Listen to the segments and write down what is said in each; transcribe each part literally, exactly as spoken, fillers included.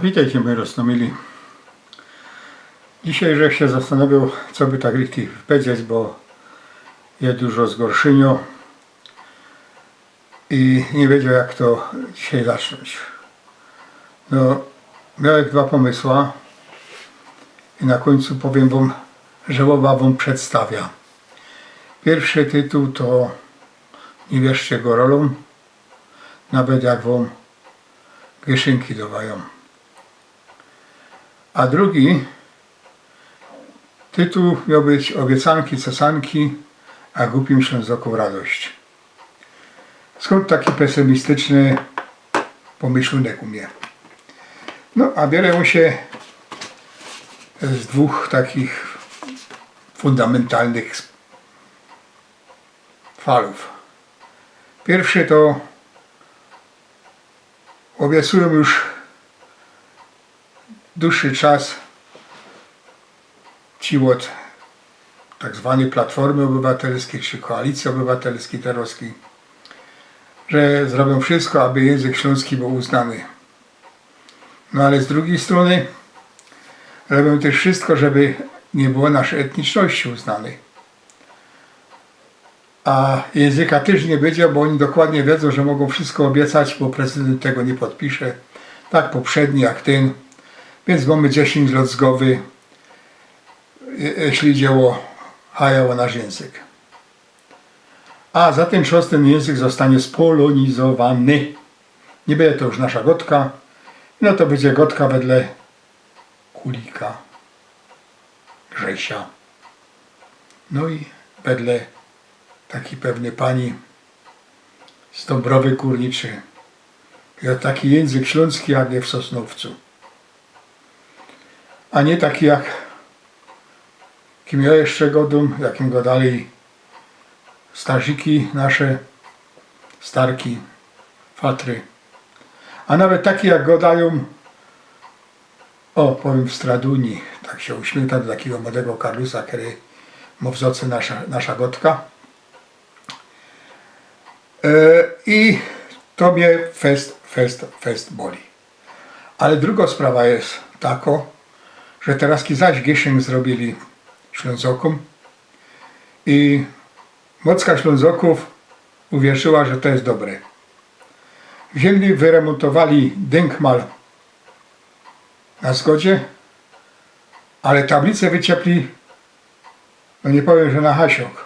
Witejcie, moji roztōmili. Dzisiej żech sie zastanowioł, co by tak richtig powiedzieć, bo je dużo zgorszynio i niy wiedzioł, jak to dzisiej zaczōńć. No, miołech dwa pōmysła i na kōńcu powiym wōm, że ôba wōm przedstawia. Piyrszy tytuł to „Niy wierzcie gorolōm, nawet jak wōm gyszynki dŏwajōm”. A drugi tytuł mioł być „Ôbiecanki, cocanki, a gupim Ślōnzokōm radość”. Skōnd taki pesymistyczny pōmyślunek u mie? No, a biere ōn sie z dwōch takich fundamentalnych falōw. Piyrszy to ôbiecujōm już dłuższy czas ci ôd tak zwanyj Platformy Ôbywatelskij czy Koalicyje Ôbywatelskij terŏzkij, że zrobiōm wszysko, aby jynzyk ślōnski bōł uznany. No ale z drugij strōny robiōm tyż wszysko, żeby niy było naszyj etniczności uznanyj. A jynzyka tyż niy bydzie, bo ôni dokładnie wiedzōm, że mogōm wszysko ôbiecać, bo prezydynt tego niy podpisze. Tak poprzedni jak tyn. Wiyns mōmy dziesiyńć lŏt z gowy, je-, jeśli idzie ô haja ô nasz jynzyk. A za tyn czas tyn jynzyk ôstanie spolōnizowany. Niy bydzie to już nasza gŏdka. No to bydzie gŏdka wedle Kulika, Grzesia. No i wedle takij pewnyj pani z Dąbrowy Górniczej. Ja, taki jynzyk ślōnski, jak je w Sosnowcu. A niy taki jak, kim ja jeszcze gŏdōm, jakim gŏdali starziki nasze, starki, fatry. A nawet taki, jak gŏdajōm, ô, powiym, w Straduni, tak sie uśmiynka do takigo młodego karlusa, kery mŏ w zŏcy nasza, nasza gŏdka. E, i to mie fest, fest, fest boli. Ale drugo sprawa je tako, że teroz ki zaś gyszynk zrobiyli Ślōnzokōm i mocka Ślōnzokōw uwierzyła, że to je dobre. Wziyni, wyremōntowali dynkmal na Zgodzie, ale tablice wyciepli, no niy powiym, że na hasiok,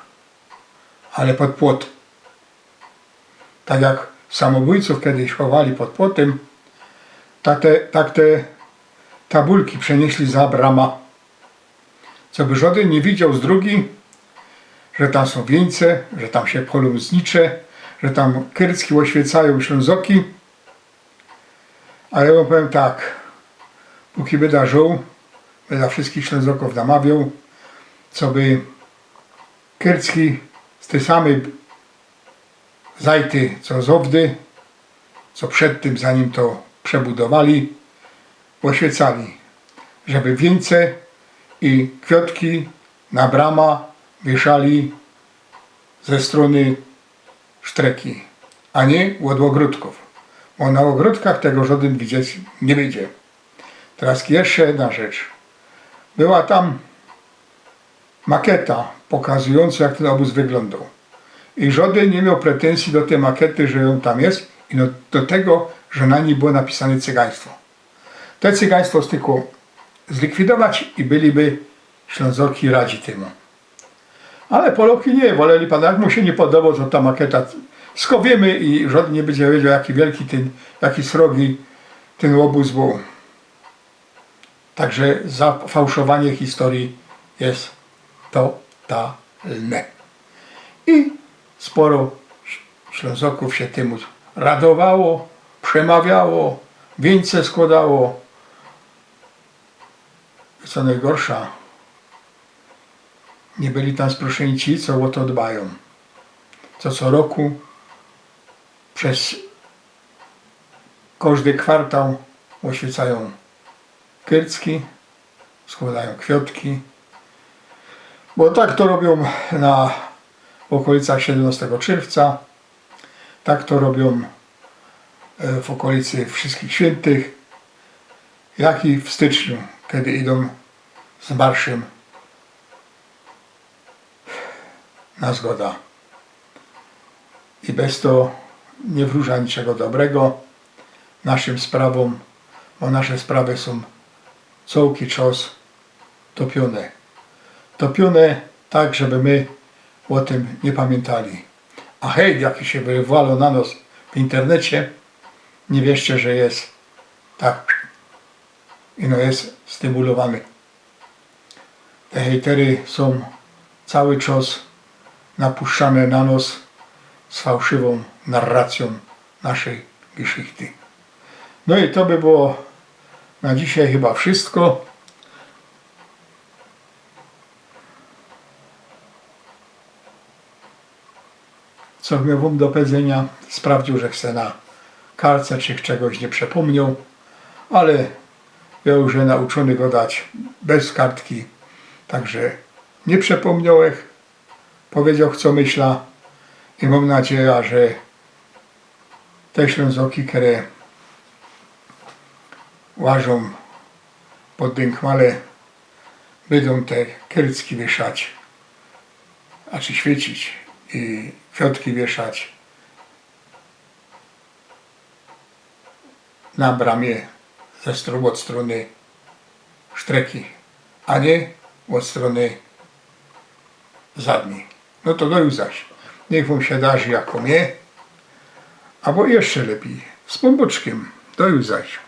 ale pod płot. Tak jak samobōjcōw kedyś chowali pod płotym, tak te, tak te tabulki przeniyśli za brama. Coby żŏdyn niy widzioł z drōgi, że tam sōm wiyńce, że tam sie polōm znicze, że tam kyrcki ôświecajōm Ślōnzoki. Ale ja wōm powiym tak, pōki byda żōł, byda wszyskich Ślōnzokōw namawioł, coby kyrcki z tyj samyj zajty, co zŏwdy, co przed tym, zanim to przebudowali, ôświecali, żeby wiyńce i kwiŏtki na brama wiyszali ze strōny sztreki, a niy ôd ôgrōdkōw, bo na ôgrōdkach tego żŏdyn widzieć niy bydzie. Teroz jeszcze jedna rzecz. Była tam makieta pokazujōnco, jak tyn ôbōz wyglōndoł. I żŏdyn niy mioł pretynsji do tyj makiety, że ôn tam je, i do, do tego, że na nij było napisane cygaństwo. Te cygaństwo stykło zlikwidować i byliby Ślōnzoki radzi tymu. Ale Poloki niy, woleli pana, jak mu sie niy podobo, to ta makieta skowymy i żŏdyn niy bydzie wiedzioł, jaki wielki tyn, jaki srogi tyn ôbōz bōł. Tak że zafałszowanie historyje je totalne. I sporo Ślōnzokōw sie tymu radowało, przemawiało, wiyńce skłŏdało. I co nojgorsza, niy byli tam sproszyni ci, co ô to dbajōm. Co, co roku bez kożdy kwartał ôświecajōm kyrcki, skłŏdajōm kwiŏtki. Bo tak to robiōm na, w ôkolicach siedymnŏstego czerwca. Tak to robiōm, e, w ôkolicy Wszyskich Świyntych. Jak i w styczniu, kej idōm z marszym na zgoda. I bez to niy wrōża niczego dobrego naszym sprawōm, bo nasze sprawy sōm cołki czas topiōne. Topiōne tak, żeby my ô tym niy pamiyntali. A hejt, jaki sie wywalŏ na nos w internecie, niy wierzcie, że je tak, ino je stymulowany. Te hejtery sōm cołki czas napuszczane na nos z fałszywōm narracyjōm naszyj geszichty. No i to by było na dzisiej chyba wszystko. Co mioł wōm do powiedzynio, sprawdziōł żech se na kartce, czy czegoś niy przepōmniōł, ale jŏ już nauczōny godać bez kartki, tak że niy przepōmniōłech, powiedziołech, co myśla, i mōm nadzieja, że te Ślōnzoki, kere łażōm po dynkmale, bydōm te kyrtki wieszać, znaczy świycić i kwiŏtki wieszać na bramie ze stro-, ôd strōny sztreki, a niy ôd strōny zadnij. No to do juzaś. Niych wōm sie darzi jako mie, abo jeszcze lepij, z Pōnbōczkiym. Do juzaś.